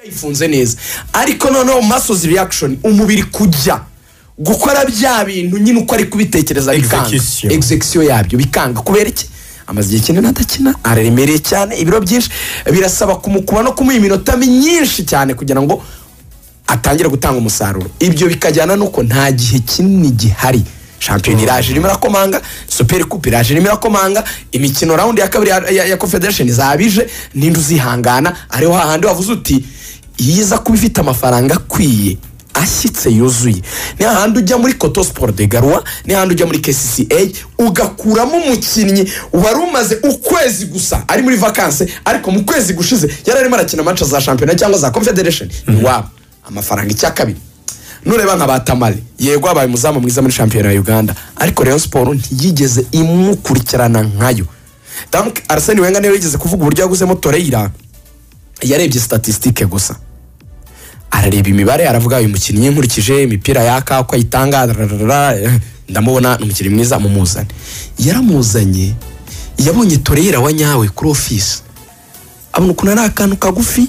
Ifunze neza, ariko noneho muscles reaction, umubiri kujya gukora bya bintu nyine uko ari kubitekereza bikanga. Execution. Execution yabyo bikanga. Kubera iki? Amaze igihe kinini adakina, araremereye cyane, ibiro byinshi, birasaba kumukuba no kumuha iminota myinshi cyane kugira ngo atangire gutanga umusaruro. Ibyo bikajyana n'uko nta gihe kinini gihari. Shampiyona iraje, irimo irakomanga, Super Coupe iraje, irimo irakomanga, imikino round ya kabiri ya Confederation izabije. Ninde uzihangana? Ariho hahandi wavuze uti iyo iza kuba ifite amafaranga akwiye, ashyitse, yuzuye, ni hahandi ujya muri Coton Sport de Garoua, ni hahandi ujya muri KCCA ugakuramo umukinnyi wari umaze ukwezi gusa ari muri vacances, ariko mu kwezi gushize yari arimo arakina match za shampiyona cyangwa za Confederation iwabo. Amafaranga. Icya kabiri, nureba nka Batamale, yego abaye umuzamu mwiza muri shampiyona ya Uganda, ariko Rayon Sport ntiyigeze imukurikirana nkayo. Donc Arsene Wenger niwe yigeze kuvuga uburyo yaguzemo Torreira. Yarebye statistique gusa, arareba imibare, aravuga: "Uyu mukinnyi nkurikije imipira yaka, uko ayitanga, rararara, ndamubona ni umukinnyi mwiza, mumuzane." Yaramuzanye, yabonye Torreira wa nyawe kuri office, abona ukuntu ari akantu kagufi,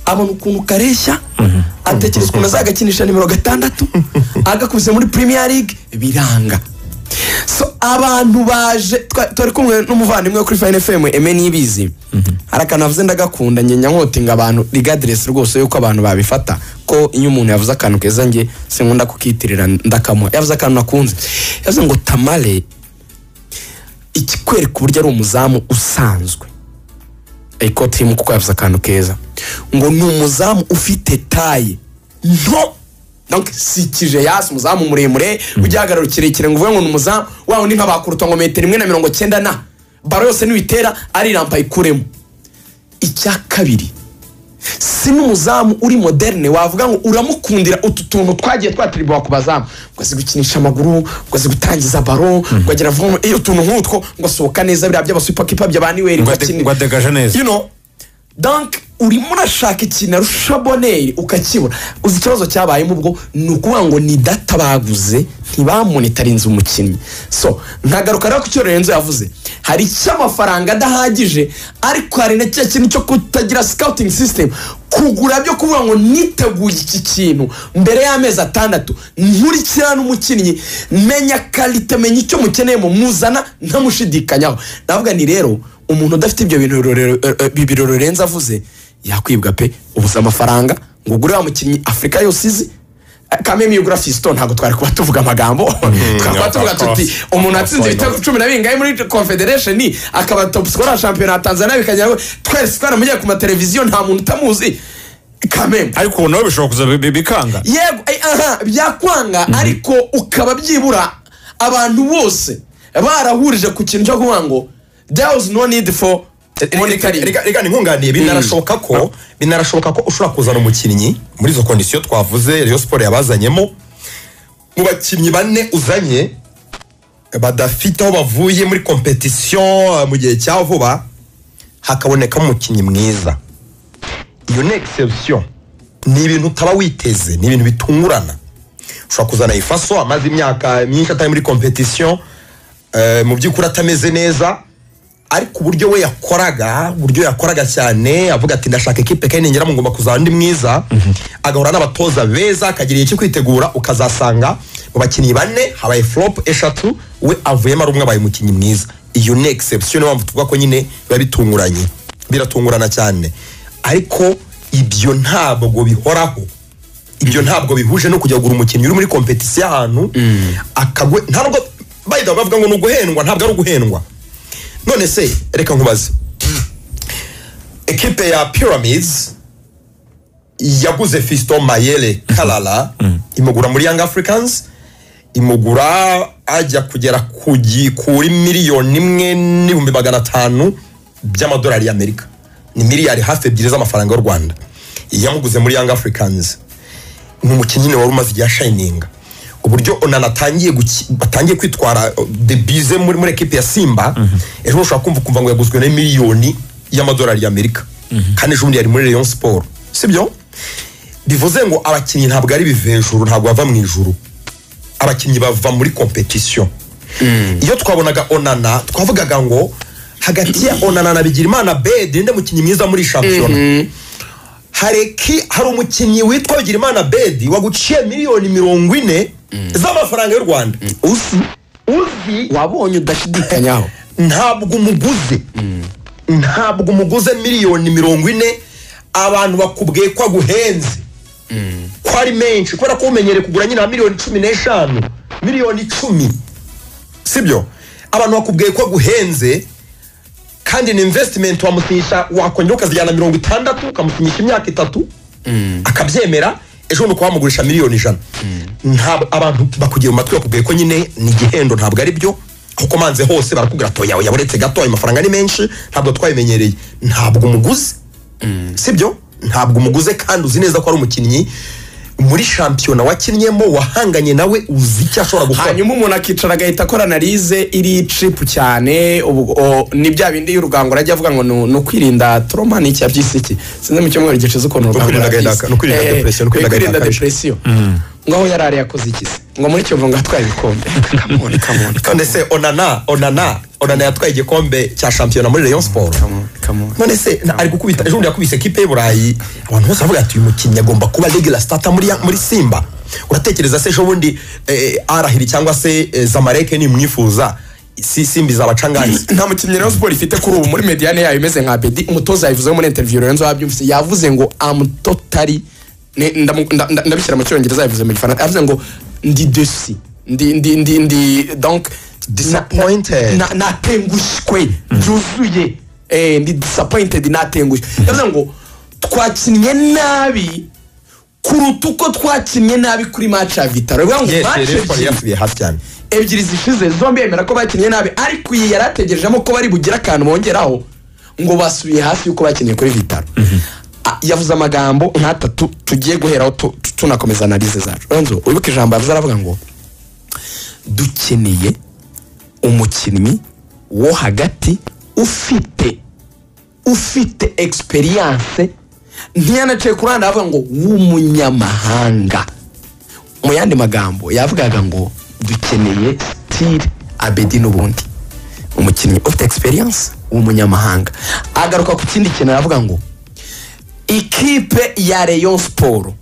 abona ukuntu kareshya, atekereza ukuntu azagakinisha nimero 6 agakubise muri Premier League, biranga. So abantu baje twari kumwe n'umuvandimwe wo kuri Fine FM, Eme Nibizi, hari akantu avuze ndagakunda. Njye nyankotinga abantu regardless rwose yuko abantu babifata, ko iyo umuntu yavuze akantu keza njye sinkunda kukitirira, ndakamuha. Yavuze akantu nakunze, yavuze ngo Tamale, ikikwereka uburyo ari umuzamu usanzwe, ariko kuko yavuze akantu keza ngo ni umuzamu ufite taille nto. Donc si ikije yasi umuzamu muremure w'igihagararo kirekire ngo uvuge ngo ni umuzamu wa wundi nk'abakuruta ngo metero 1.90 na ballon yose niwitera arirampa ayikuremo. Icya kabiri, si n'umuzamu uri moderne wavuga ngo uramukundira utu tuntu twagiye twatiribuwa ku bazamu, ngo azi gukinisha amaguru, ngo azi gutangiza ballon, ngo agira vuba, iyo utuntu nk'utwo, ngo asohoka neza, biriya by'aba sweeper keeper bya ba Neuer. Ngo ngo adegaje neza. Donc urimo urashaka ikintu arusha Bonheur ukakibura. Uzi ikibazo cyabayemo ubwo? Ni ukuvuga ngo ni data baguze, ntibamonitarinze umukinnyi. So nkagaruka rero ku cyo Lorenzo yavuze, hari icyo amafaranga adahagije, ariko hari na cya kintu cyo kutagira scouting system, kugura byo kuvuga ngo niteguye iki kintu mbere y'amezi 6, nkurikirana umukinnyi, menya qualité, menya icyo mukeneye, muzana ntamushidikanyaho. Navuga ni rero umuntu udafite ibyo bintu bibiri Lorenzo avuze yakwibwa pe. Ubuze amafaranga ngo ugure wa mukinnyi Afurika yose izi. Kameme, iyo ugura Fiston ntabwo twari kuba tuvuga amagambo, twari kuba tuvuga tuti umuntu atsinze ibitego cumi na bingahe muri Confederation, akaba top scorer wa shampiyona ya Tanzania, bikagera twese twaramugiye ku mateleviziyo, nta muntu utamuzi kameme. Ariko ubu nawe bishobora kuza bikanga. Yego, aha byakwanga, ariko ukaba byibura abantu bose barahurije ku kintu cyo kuvuga ngo there was no need for monitoring. Reka nkunganiye. Binarashoboka ko ushobora kuzana umukinnyi muri izo conditions twavuze Rayon Sport yabazanyemo. Mu bakinnyi bane uzanye badafite aho bavuye muri compétition mu gihe cya vuba, hakabonekamo umukinnyi mwiza. Iyo ni exception, ni ibintu utaba witeze, ni ibintu bitungurana. Ushobora kuzana Ifaso amaze imyaka myinshi atari muri compétition, mu by'ukuri atameze neza, ariko uburyo yakoraga cyane, avuga ati: "Ndashaka ekipe kandi ningera ngomba kuzaba ndi mwiza," agahura n'abatoza beza, akagira igihe cyo kwitegura, ukazasanga mu bakinnyi bane habaye flop eshatu, we avuyemo ari umwe, abaye umukinnyi mwiza. Iyo ni exception, niyo mpamvu tuvuga ko nyine biba bitunguranye, biratungurana cyane. Ariko ibyo ntabwo bihoraho, ibyo ntabwo bihuje no kujya kugura umukinnyi uri muri compétition ahantu akagwe. Ntabwo by the way bavuga ngo ni uguhendwa, ntabwo ari uguhendwa. None se reka nkubaze, ekipe ya Pyramids yaguze Fiston Mayele Kalala, imugura muri Young Africans, imugura ajya kugera kuri 1,500,000 by'amadolari y'Amerika, ni miliyari hafi 2 z'amafaranga y'u Rwanda. Yamuguze muri Young Africans, ni umukinnyi nyine wari umaze igihe ashininga. Uburyo Onana atangiye kwitwara debize muri ekipe ya Simba, ejo ushobora kumva ukumva ngo yaguzwe na miliyoni y'amadolari y'Amerika, kandi ejo bundi yari muri Rayon Sport, sibyo? Bivuze ngo abakinnyi ntabwo ari bivejuru, ntabwo bava mu ijuru, abakinnyi bava muri compétition. Iyo twabonaga Onana twavugaga ngo hagati ya Onana na Bigirimana Bedi, ninde mukinnyi mwiza muri shampiyona? Hari umukinnyi witwa Bigirimana Bedi waguciye miliyoni 40 z'amafaranga y'u Rwanda. Uzi wabonye udashidikanyaho. Ntabwo umuguze. Ntabwo umuguze miliyoni 40, abantu bakubwiye ko aguhenze. Ko ari menshi kubera ko umenyereye kugura nyina miliyoni 15, miliyoni 10. Sibyo? Abantu bakubwiye ko aguhenze kandi ni investment wamusinyisha, wakongera ukazijyana 60 ukamusinyisha imyaka 3 akabyemera, ejo nuko wamugurisha miliyoni 100. Ntabwo abantu bakugira mu matwi bakubwiye ko nyine ni igihendo, ntabwo ari byo. Kuko manze hose barakubwira to yawe yaboretse gato, ayo mafaranga ni menshi, ntabwo twabimenyereye. Ntabwo umuguze. Sibyo? Ntabwo umuguze kandi uzi neza ko ari umukinnyi muri shampiyona wakinnyemo, wahanganye nawe, uzi icyo ashobora gukora. Hanyuma umuntu akicara agahita akora analyse iri trip cyane, ni bya bindi y'urugango rajya avuga ngo ni ukwirinda trauma ni icya by'isiki. Sinzi mu cyumweru gice ukuntu urugango no kwirinda depression, no kwirinda depression. Ngaho yarari yakoze iki se? Ngo muri Kiyovu ngo atwaye ibikombe. Come on, come on. None se Onana yatwaye igikombe cya shampiyona muri Rayon Sport. Come on. None se ari gukubita, ejo bundi yakubise ekipe y'u Burayi, abantu bose bavuga ati uyu mukinnyi agomba kuba regular starter muri Simba. Uratekereza se ejo bundi Arahiri cyangwa se Zamalek nimwifuza si Simba izabacanganyi? Nta mukinnyi Rayon Sport ifite kuri ubu muri mediane yayo imeze nka Bedi. Umutoza yabivuze muri interview, Lorenzo yabyumvise, yavuze ngo am totally, ndabishyira mu Cyongereza, yavuze mu Gifaransa, yavuze ngo ndi déçu, ndi donc disappointed, natengushywe byuzuye, ndi disappointed, natengushywe. Yavuze ngo twakinnye nabi kuruta uko twakinnye nabi kuri match ya Vitaro. Yavuze ngo match ebyiri zishize zombi yemera ko bakinnye nabi, ariko iyi yarategerejemo ko bari bugira akantu bongeraho ngo basubiye hasi yuko bakinnye kuri Vitaro. Yavuze amagambo nk'atatu tugiye guheraho tunakomeza analyse zacu. Lorenzo, wibuke ijambo yavuze, aravuga ngo dukeneye umukinnyi wo hagati ufite experience, ntiyanaciye ku ruhande avuga ngo w'umunyamahanga. Mu yandi magambo yavugaga ngo dukeneye style Abedi n'ubundi umukinnyi ufite experience w'umunyamahanga. Agaruka ku kindi kintu aravuga ngo ikipe ya Rayon Sport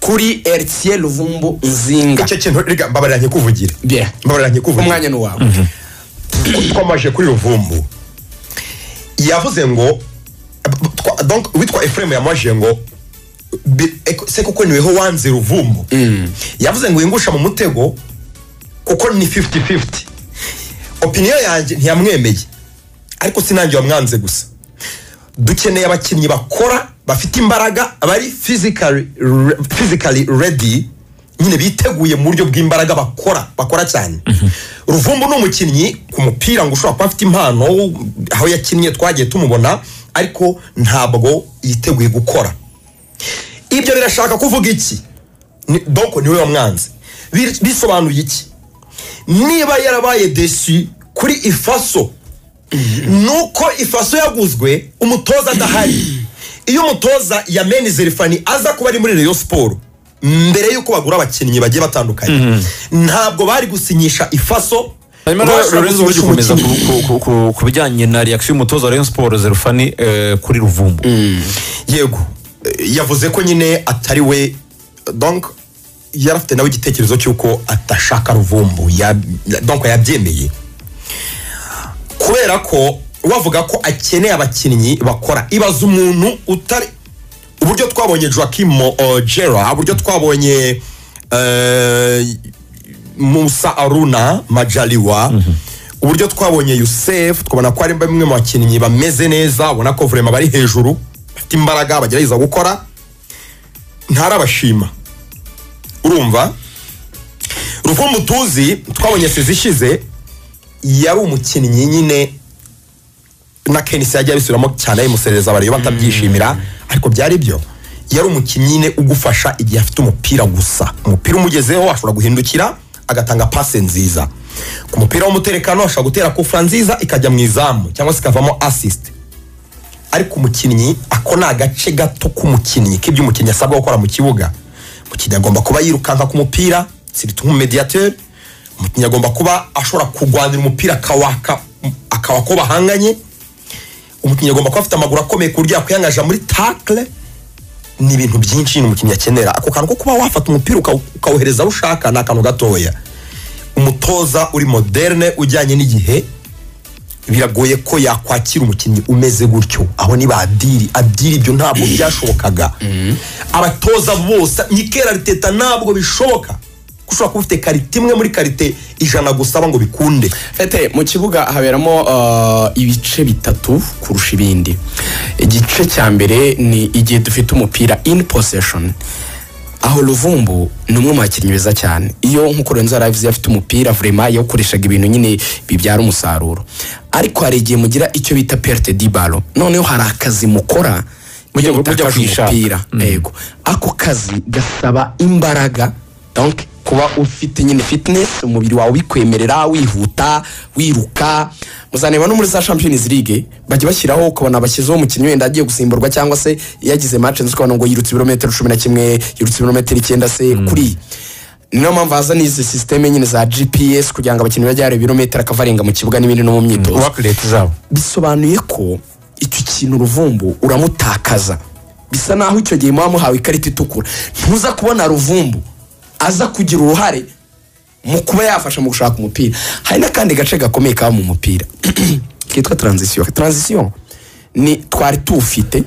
kuri Heritier Luvumbu Nzinga. Icyo kintu rega mbabarira nkikuvugira. Mbabarira nkikuvugira. Umwanya ni wawe. Twamaje kuri Luvumbu. Yavuze ngo donc witwa Ephraim yamaje ngo se kuko niweho wanze Luvumbu. Yavuze ngo ingusha mu mutego kuko ni 50-50. Opinion yanjye ntiyamwemeye. Ariko sinanjye wamwanze gusa. Dukeneye abakinnyi bakora bafite imbaraga, bari physically ready, nyine biteguye mu buryo bw'imbaraga, bakora cyane. Ruvumbu ni umukinnyi ku mupira ngo ushobora kuba afite impano, aho yakinnye twagiye tumubona, ariko ntabwo yiteguye gukora. Ibyo birashaka kuvuga iki? Donc niwe wamwanze. Bisobanuye iki? Niba yarabaye déçu kuri Ifaso, nuko Ifaso yaguzwe umutoza adahari. Iyo umutoza Yameni Zerifani aza kuba ari muri Rayon Sport mbere yuko bagura abakinnyi bagiye batandukanye, ntabwo bari gusinyisha Ifaso. Lorenzo uri gukomeza ku bijyanye na reaction y'umutoza wa Rayon Sport Zerifani kuri Luvumbu. Yego, yavuze ko nyine atari we, donc yarafite nawe igitekerezo cy'uko atashaka Luvumbu, donc yabyemeye. Kubera ko wavuga ko akeneye abakinnyi bakora. Ibaza umuntu utari uburyo twabonye Joachim Gera, uburyo twabonye Musa Aruna Majaliwa, uburyo twabonye Yusef, twabona ko ari bamwe mu bakinnyi bameze neza, ubona ko vraiment bari hejuru, bafite imbaraga, bagerageza gukora, ntarabashima. Urumva Luvumbu tuzi twabonye sezishize yari umukinnyi nyine na Kenisi yagiye abisubiramo cyane ayimusereza bariyo batabyishimira, ariko byari byo. Yari umukinnyi nyine ugufasha igihe afite umupira gusa. Umupira umugezeho ashobora guhindukira agatanga passe nziza. Ku mupira w'umuterekano ashobora gutera kufra nziza ikajya mu izamu cyangwa se ikavamo assist. Ariko umukinnyi ako ni agace gato k'umukinnyi k'ibyo umukinnyi asabwa gukora mu kibuga. Umukinnyi agomba kuba yirukanka ku mupira, surtout nk'umumediateur. Umukinnyi agomba kuba ashobora kurwanira umupira akawaka ko bahanganye. Umukinnyi agomba kuba afite amaguru akomeye ku buryo yakwiyangaja muri tackle. Ni ibintu byinshi umukinnyi akenera. Ako kantu ko kuba wafata umupira ukawuhereza aho ushaka ni akantu gatoya. Umutoza uri moderne ujyanye n'igihe biragoye ko yakwakira umukinnyi umeze gutyo. Aho ni ba Adil, Adil ibyo ntabwo byashobokaga. Abatoza bose Mikel Arteta ntabwo bishoboka ko ushobora kuba ufite qualité imwe muri qualité 100 gusaba ngo bikunde. Fete mu kibuga haberamo ibice bitatu kurusha ibindi. Igice cya mbere ni igihe dufite umupira, in possession. Aho Luvumbu ni umwe mu bakinnyi beza cyane. Iyo nk'uko Lorenzo yarabivuze, afite umupira, vraiment yawukoreshaga ibintu nyine bibyara umusaruro. Ariko hari igihe mugira icyo bita perte de ballon. Noneho hari akazi mukora Mujya iyo mutakaje kuyishaka. umupira. Yego, ako kazi gasaba imbaraga, donc kuba ufite nyine fitness, umubiri wawe ubikwemerera, wihuta, wiruka. Muzaneba no muri za Champions League bajya bashyiraho, ukabona bashyizeho umukinnyi wenda agiye gusimburwa cyangwa se yagize match nziza, ukabona ngo yirutse ibirometero 11, yirutse ibirometero 9 se kuri. Niyo mpamvu haza n'izi système nyine za GPS kugira ngo abakinnyi bajye bareba ibirometero akavarenga mu kibuga n'ibindi no mu myitozo. Work rate zabo. Bisobanuye ko icyo kintu Luvumbu uramutakaza, bisa naho icyo gihe muba muhawe ikarita itukura. Ntuza kubona Luvumbu aza kugira uruhare mu kuba yafasha mu gushaka umupira. Hari n'akandi gace gakomeye kaba mu mupira kitwa transition. Transition ni twari tuwufite,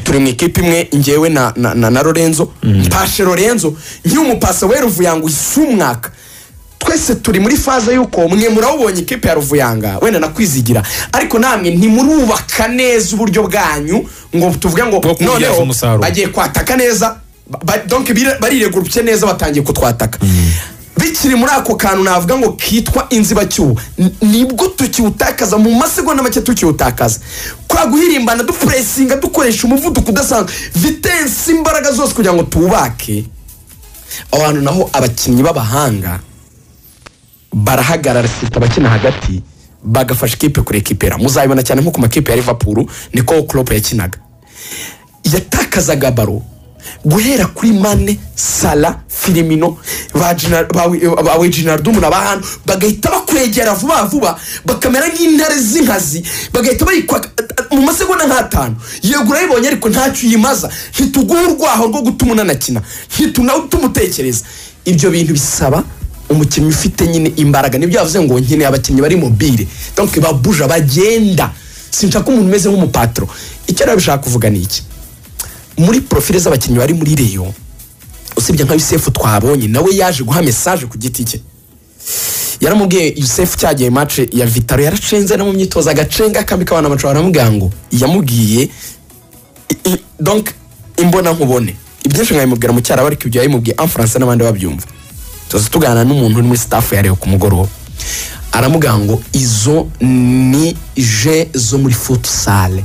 turi mu ikipe imwe, ngewe na Lorenzo, mpashe Lorenzo nk'umupasa we Ruvuyanga uhise umwaka. Twese turi muri phase y'uko mwe murawubonye, ikipe ya Ruvuyanga wenda nakwizigira, ariko namwe ntimurubaka neza uburyo bwanyu ngo tuvuge ngo Bwo kububyaza noneho umusaruro. bagiye kwataka neza, donc bariregurupye neza, batangiye kutwataka. Bikiri muri ako kantu navuga ngo kitwa inzibacyuho, nibwo tukiwutakaza mu masegonda make. Tukiwutakaza kwa guhirimbana, dupuresinga, dukoresha umuvuduko udasanzwe, vitesse, imbaraga zose kugira ngo tuwubake. Aho hantu naho abakinnyi b'abahanga barahagarara, sita abakina hagati bagafasha ikipe kurekipera. Muzabibona cyane nko ku makipe ya Liverpool, niko Klopp yakinaga. Yatakazaga ballon guhera kuri Mane, Salah, Firmino, ba Wijnaldum na ba hano, bagahita bakwegera vuba vuba, bakamera nk'intare z'inkazi, bagahita bayikwa mu masegonda nk'atanu. Yego urayibonye, ariko ntacyo uyimaza, ntituguha urwaho rwo gutuma unanakina, ntitumutekereza. Ibyo bintu bisaba umukinnyi ufite nyine imbaraga. Nibyo yavuze ngo nkeneye abakinnyi bari mobile, donc babuja, bagenda. Sinshaka umuntu umeze nk'umupatro. Icyo rero bishaka kuvuga ni iki: muri profile z'abakinnyi bari muri Rayon, usibye nka Yusefu twabonye, nawe yaje guha message ku giti cye. Yaramubwiye Yusefu cyagiye match ya Vital'O, yaracenze no mu myitozo agacenga akambika abana amacu. Baramubwira ngo yamubwiye donc imbona nkubone ibyinshi nkabimubwira mu cyarabu, ariko ibyo yabimubwiye en français n'abandi babyumva. Tuza tuganira n'umuntu uri muri staff ya Rayon ku mugoroba, aramubwira ngo izo ni jeu zo muri futsal,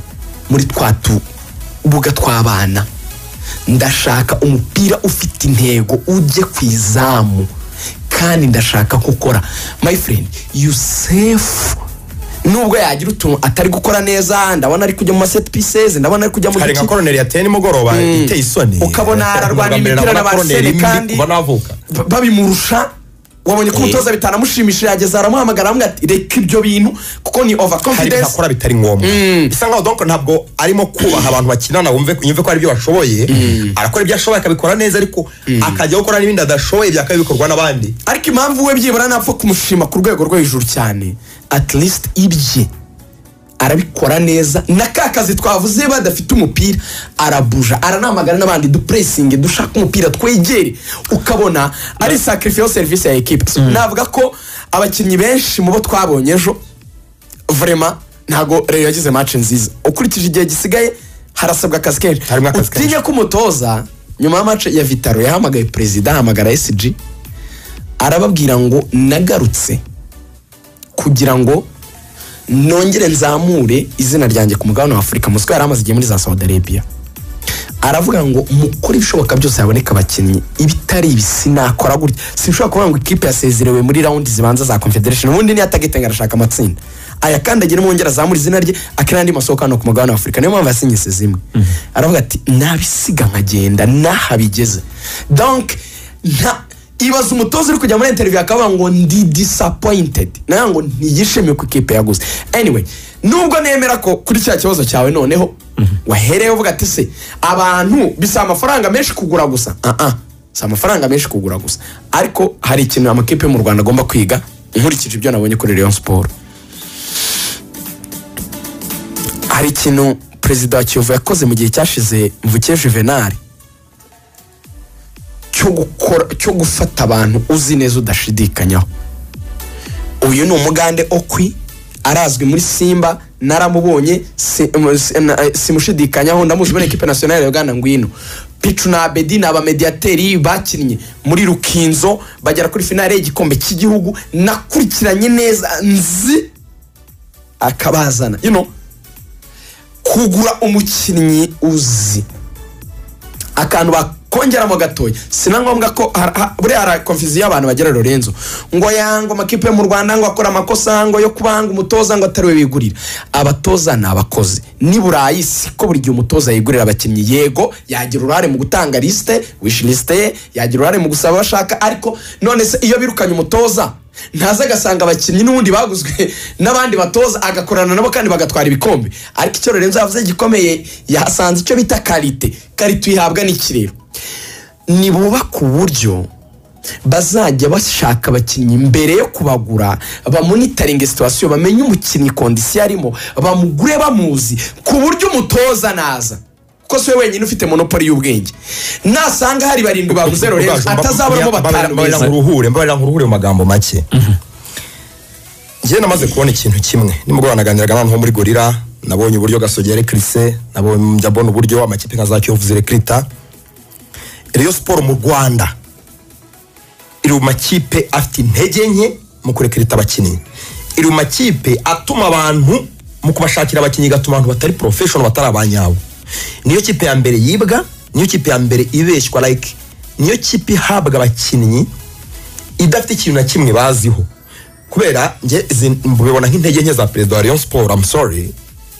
muri twa tubuga tw'abana. Ndashaka umupira ufite intego, ujye ku izamu, kandi ndashaka gukora. My friend, Yusef nubwo yagira utuntu atari gukora neza, ndabona ari kujya mu ma set pieces, ndabona ari kujya mu Hari nka duki. koroneri yateye nimugoroba iteye isoni. Ukabona ararwana Ubwa mbere imipira na nabona koroneri Barcelone mbi kandi kuva navuka. babimurusha. Wabonye ko umutoza bitanamushimishije, yageze aramuhamagara, aramubwira ati reka ibyo bintu kuko ni Hari ibintu overconfidence. akora bitari ngombwa, bisa nkaho donc ntabwo arimo kubaha abantu bakinana, wumve yumve ko hari ibyo bashoboye. Arakora ibyo ashoboye akabikora neza, ariko akajya gukora n'ibindi adashoboye byakaba bikorwa n'abandi. Ariko impamvu we byibura napfa kumushima ku rwego rwo hejuru cyane, at least ibye arabikora neza. Na ka kazi twavuze, badafite umupira arabuja, aranamagana n'abandi, dupuresinge, dushaka umupira, twegere, ukabona ari sacrifice service ya equipe. Navuga ko abakinnyi benshi mu bo twabonye ejo, vraiment ntago Rayon yagize match nziza. Ukurikije igihe gisigaye, harasabwa akazi kenshi. Harimo akazi kenshi. Utinye ko umutoza nyuma ya match ya Vital'O yahamagaye perezida, ahamagara SG, arababwira ngo nagarutse kugira ngo nongere nzamure izina ryanjye ku mugabane wa Afurika. Musiko yari amaze igihe muri za Saudi Arabia. Aravuga ngo mukore ibishoboka byose haboneka abakinnyi, ibitari ibi sinakora gutya. Sinshobora kuvuga ngo ikipe yasezerewe muri round zibanza za Confederation. Ubundi niyo atagetenga arashaka amatsinda aya, kandi agire mwongera azamura izina rye, akina andi masoko hano ku mugabane wa Afurika. Niyo mpamvu yasinyise zimwe. Aravuga ati nabisiga nkagenda n'aha bigeze. Donc nta ibaza umutoza uri kujya muri interview akavuga ngo ndi disappointed, nawe ngo ntiyishimiye ku ikipe yaguze. Anyway, nubwo nemera ko kuri cya kibazo cyawe noneho Wahereye uvuga ati se abantu bisaba amafaranga menshi kugura gusa. Si amafaranga menshi kugura gusa, ariko hari ikintu amakipe yo mu Rwanda agomba kwiga nkurikije ibyo nabonye kuri Rayon Sport. Hari ikintu perezida wa Kiyovu yakoze mu gihe cyashize, Mvukiye Juvenal, cyo gukora, cyo gufata abantu uzi neza udashidikanyaho. Uyu ni umugande Okwi, arazwi muri Simba, naramubonye, simushidikanyaho, ndamuzi muri équipe nationale ya Uganda, ngwino. Pichu na Abedi ni abamediateri bakinnye muri Rukinzo, bagera kuri finale y'igikombe cy'igihugu, nakurikiranye neza, nzi akabazana. Kugura umukinnyi uzi akantu bakongeramo gatoya, sina ngombwa ko buriya hari confusion y'abantu bagira Lorenzo ngo yango amakipe yo mu Rwanda ngo akora amakosa ngo yo kubanga umutoza ngo atari we wigurira. Abatoza ni abakozi. Ni Burayi siko buri gihe umutoza yigurira abakinnyi. Yego yagira uruhare mu gutanga liste, wish list ye, yagira uruhare mu gusaba abashaka, ariko none se iyo birukanye umutoza ntaza agasanga abakinnyi n'ubundi baguzwe n'abandi batoza, agakorana nabo kandi bagatwara ibikombe. Ariko icyo Lorenzo yavuze gikomeye, yasanze icyo bita qualité. Qualité uyihabwa n'ikirero. Nibubaka uburyo bazajya bashaka abakinnyi mbere yo kubagura, bamonitoringe situation, bamenye umukinnyi condition arimo, bamugure bamuzi, ku buryo umutoza naza, kuko si we wenyine ufite monopole y'ubwenge, nasanga hari barindwi baguze Lorenzo atazaburamo batanu Mbabarira beza. nkuruhure, mbabarira nkuruhure mu magambo make. Njye namaze kubona ikintu kimwe. Nimugoroba naganiraga n'abantu bo muri Gorilla, nabonye uburyo Gasogi yarekirise, nabonye, njya mbona uburyo amakipe nka za Kiyovu zirekirita. Rayon Sport mu Rwanda iri mu makipe afite intege nke mu kurekirita abakinnyi, iri mu makipe atuma abantu mu kubashakira abakinnyi igatuma abantu batari professional, batari abanyabo. Niyo kipe ya mbere yibwa, niyo kipe ya mbere ibeshywa, like niyo kipe ihabwa abakinnyi idafite ikintu na kimwe baziho. Kubera njye mbibona nk'intege nke za perezida wa Rayon Sport. I'm sorry,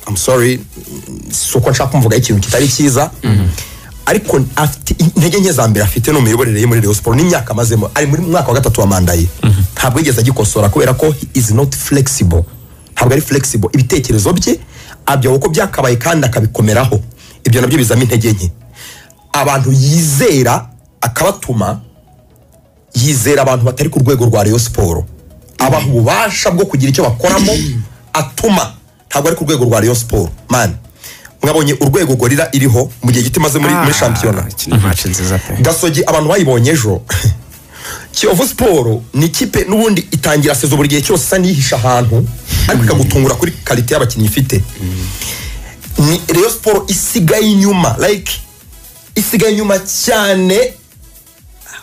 I'm sorry, si uko nshaka kumuvugaho ikintu kitari cyiza, ariko afite intege nke. Za mbere afite no miyoborere ye muri Rayon Sport n'imyaka amazemo, ari muri mwaka wa gatatu wa manda ye, ntabwo yigeze agikosora kubera ko he is not flexible. Ntabwo ari flexible, ibitekerezo bye abyaho uko byakabaye kandi akabikomeraho. Ibyo nabyo bizamo intege nke. Abantu yizera akabatuma, yizera abantu batari ku rwego rwa Rayon Sport, abaha ububasha bwo kugira icyo bakoramo, atuma ntabwo ari ku rwego rwa Rayon Sport. Man, mwabonye urwego Gorilla iriho mu gihe gito imaze muri shampiyona. Iki ni match nziza pe. Gasogi abantu bayibonye ejo. Kiyovu Sport ni ikipe n'ubundi itangira saison buri gihe cyose isa n'iyihisha ahantu, ariko ikagutungura kuri qualité y'abakinnyi ifite. Ni Rayon Sport isigaye inyuma, like isigaye inyuma cyane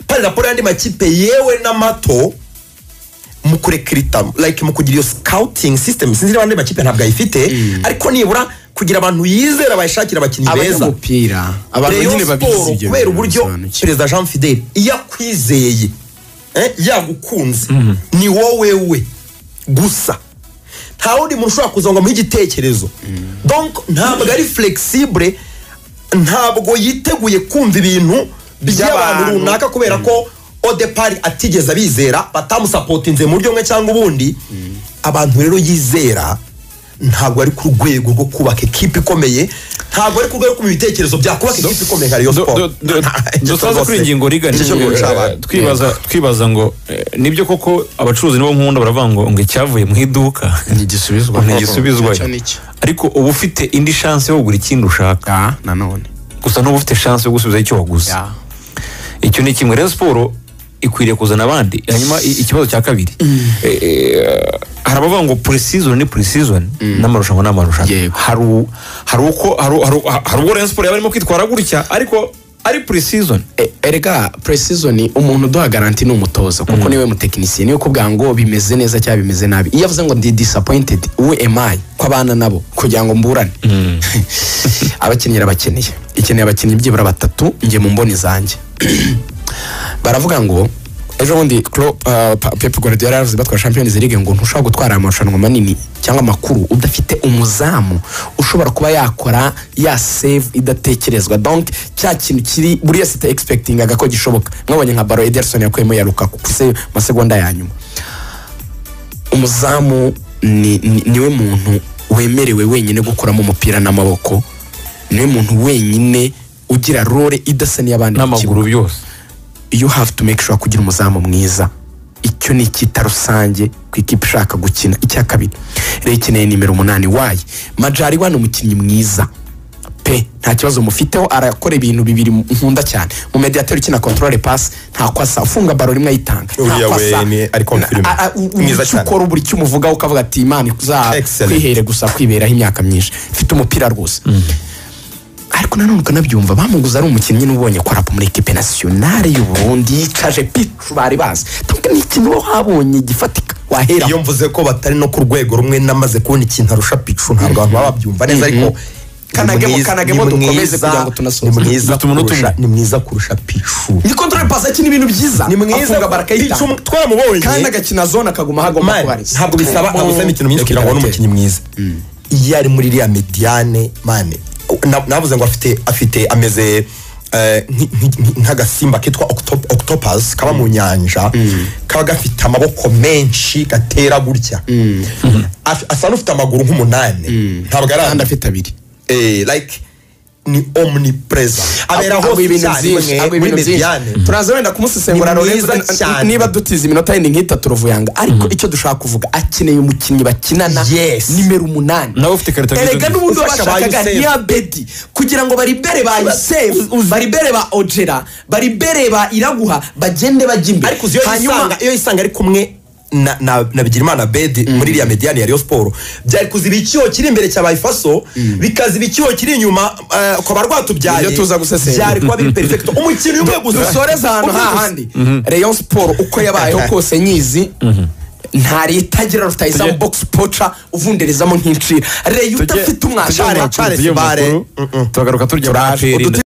par rapport y'andi makipe yewe n'amato mu kurekirita, like mu kugira iyo scouting system. Sinzi niba andi makipe ntabwo ayifite, ariko nibura kugira abantu yizera bayishakira abakinnyi beza. Abanyamupira, abantu Rayon nyine babizi Sport, ibyo kubera bintu uburyo bisobanukiwe. Perezida Jean Fidele iyo akwizeye, yagukunze, ni wowe we gusa, nta wundi muntu ushobora kuza ngo amuhe igitekerezo. Donc ntabwo ari flexible, ntabwo yiteguye kumva ibintu by'abantu By'abantu. runaka, kubera ko au départ atigeze abizera, batamusapotinze mu buryo bumwe cyangwa ubundi. Abantu rero yizera ntabwo ari ku rwego rwo kubaka ekipe ikomeye, ntabwo ari ku rwego rwo kumva ibitekerezo byakubaka ekipe ikomeye nka Rayon Sport. Dusoza kuri iyi ngingo rigana Nicyo cyo guca abantu. Twibaza ngo nibyo koko abacuruzi nibo nkunda baravuga ngo icyavuye mu iduka Ntigisubizwa. ntigisubizwayo. Icyo nicyo. Ariko uba ufite indi chance yo kugura ikindi ushaka. Ah, nanone. Gusa ntuba ufite chance yo gusubizaho icyo waguze. Icyo ni kimwe. Rayon Sport ikwiriye kuzana abandi. Hanyuma ikibazo cya kabiri, hari abavuga ngo pre-season ni pre-season, n'amarushanwa ni amarushanwa. Hari uko hari ubwo Rayon Sport yaba irimo kwitwara gutya ariko ari pre-season. Erega pre-season umuntu uduha garantie ni umutoza, kuko niwe mutekinisiye, niwe ukubwira ngo bimeze neza cyangwa bimeze nabi. Iyo avuze ngo ndi disappointed, who am I ko abana nabo kugira ngo mburane? Abakinnyi irabakeneye, ikeneye abakinnyi byibura batatu. Njye mu mboni zanjye, baravuga ngo ejo bundi Klopp, Pep Guardiola yaravuze batwara Champions League ngo ntushobora gutwara amarushanwa manini cyangwa amakuru udafite umuzamu ushobora kuba yakora ya save idatekerezwa. Donc cya kintu kiri buri wese expectingaga ko gishoboka. Mwabonye nka ballon Ederson yakuyemo ya Lukaku ku masegonda ya nyuma. Umuzamu niwe muntu wemerewe wenyine gukuramo umupira n'amaboko. Niwe muntu wenyine ugira role idasa n'iy'abandi mu n'amaguru kibuga. Byose. You have to make sure kugira umuzamu mwiza, icyo ni icyita rusange ku ikipe ishaka gukina. Icya kabiri rero, ikeneye nimero 8. Wayi Majaliwa ni umukinnyi mwiza pe, nta kibazo mufiteho. Arakora ibintu bibiri nkunda cyane: mu médiateur ukina contrôle passe, nta asa ufunga ballon rimwe ayitanga. Uriya Ntako we asa. ari confirmé. Mwiza Icyo cyane. ukora, buri icyo umuvugaho ukavuga ati Imana Excellent. kwihere gusa kwiberaho imyaka myinshi, mfite umupira rwose. Ariko nanone ukanabyumva, bamuguze ari umukinnyi n'ubonye ko arapa muri équipe nationale y'u Burundi, yicaje Pichu bari bazi. Donc ni ikintu uba wabonye gifatika wahera. Iyo mvuze ko batari no ku rwego rumwe, namaze kubona ikintu arusha Pichu, ntabwo abantu baba babyumva neza, ariko Kanagemo, ni mwiza- kanagemo ni dukomeze kugira ngo tunasoze. Ni mwiza Dufite umunota kurusha umwe. Ni mwiza kurusha Pichu. Ni contrôle passe, akina ibintu byiza, Ni mwiza. afunga barakayitanga. Pichu twaramubonye. Kandi agakina zone, akaguma aho agomba Man, kuba ari. ntabwo bisaba imikino myinshi kugira ngo ubone umukinnyi mwiza. Iyo ari muri iriya médiane, man, navuze ngo afite ameze nk'agasimba kitwa octopus kaba mu nyanja, kaba gafite amaboko menshi gatera gutya. Asa n'ufite amaguru nk'umunani, ntabwo ari Kandi afite abiri. Like ni omnipresent, abera Agwa hose ibintu icyarimwe byinshi, agwa muri ibintu byinshi. médiane. Turaza wenda kumusesengura. Ni Lorenzo, mwiza cyane. niba dutiza iminota yindi nk'itatu ruvuyanga, ariko icyo dushaka kuvuga, akeneye umukinnyi bakinana nimero 8. Nawe ufite karita nziza. Erega n'ubundi Ufasha ba bashakaga Youssef. ni Abedi kugira ngo baribere ba Yusef, baribere ba Ojera, baribere ba Iraguha, bagende bajya imbere. Ariko uzi iyo yisanga, iyo yisanga ari kumwe na Bigirimana Bedi muri iriya médiane ya Rayon Sport, byari kuziba icyuho kiri imbere cya Bayifaso, bikaziba icyuho kiri inyuma kwa ba Rwatubyaye. Nibyo tuza gusesengura. Byari kuba biri perfecto, umukinnyi umwe gusa. Dusoreze ahantu Umwe gusa. hahandi. Rayon Sport uko yabayeho kose nyizi, ntari itagira rutayizamu box poacher uvunderezamo nk'incira. Rayon udafite umwasha. Charles Tujye mu Bare. makuru, turagaruka turya Turaje. APR.